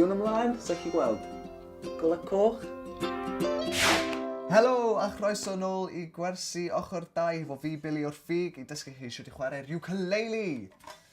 Di hwn ymlaen? Sa chi gweld? Gola coch? Helo a chroeso nôl i gwersi ochr 2 efo fi Billy o'r Ffug i dysgu chi shwt i chwarae'r ukulele!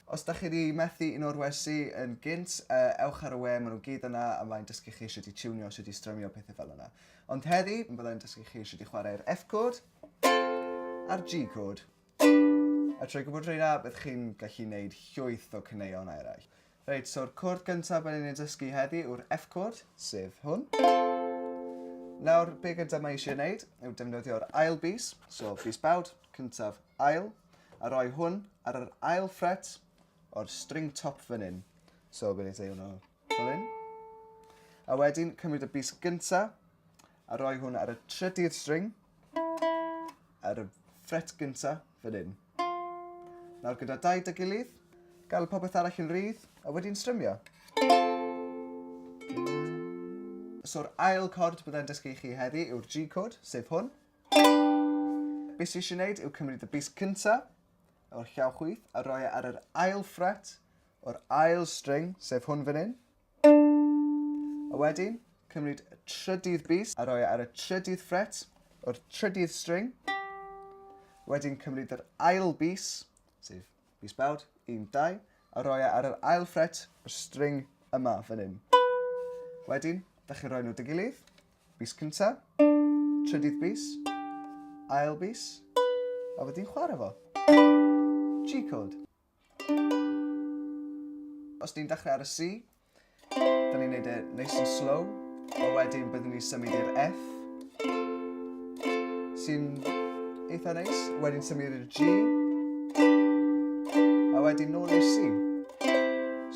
Os da chi wedi methu un o'r wersi yn gynt, uh, ewch ar y we, maen nhw gyd yna a mae'n dysgu chi shwt i tiwnio, shwt i strymio, pethau fel yna. Ond heddi, byddai'n dysgu chi shwt i chwarae'r F chord a'r G chord. A trwy gwybod rheina, bydd chi'n gallu gwneud llwyth o caneuon eraill. Reit, so'r cwrdd gyntaf byddwn ni'n dysgu heddi yw'r F chord, sef hwn. Nawr, be gyntaf mae eisiau gwneud yw defnyddio'r ail bys, so bys bawd, cyntaf, ail, a rhoi hwn ar yr ail ffret o'r string top fan hyn. So, bydd ni'n dweud hwnnw fel hyn. A wedyn, cymryd y bys gyntaf a rhoi hwn ar y trydydd string, ar y ffret gynta fan hyn. Nawr gyda dau dy gilydd, gael popeth arall yn rhydd, a wedi'n strymio. So'r ail cord byddai'n dysgu i chi heddi yw'r G chord, sef hwn. Be sydd eisiau gwneud yw cymryd y bys cynta o'r llaw chwith a rhoi e ar yr ail ffret o'r ail string, sef hwn fan hyn. A wedyn, cymryd y trydydd bys a rhoi e ar y trydydd ffret o'r trydydd string. Wedyn cymryd yr ail bys, sef bys bawd, 1, 2, a rhoi e ar yr ail ffret o'r string yma fan hyn. Wedyn, da chi'n rhoi nhw dy gilydd. Bys cynta, trydydd bys, ail bys, a wedyn chwarae fo. G chord. Os ni'n dechrau ar y C, da ni'n neud e nice and slow, a wedyn byddwn ni'n symud i'r F, sy'n eitha neis, wedyn symud i'r G, a wedyn nôl i'r C.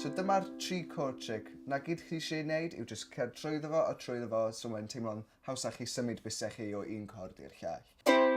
So dyma'r tri chord trick. Na gyd chi eisiau ei wneud yw just cerdd trwyddo fo a trwyddo fo, so mae'n teimlo'n hawsach i symud bysau chi o un cord i'r llall.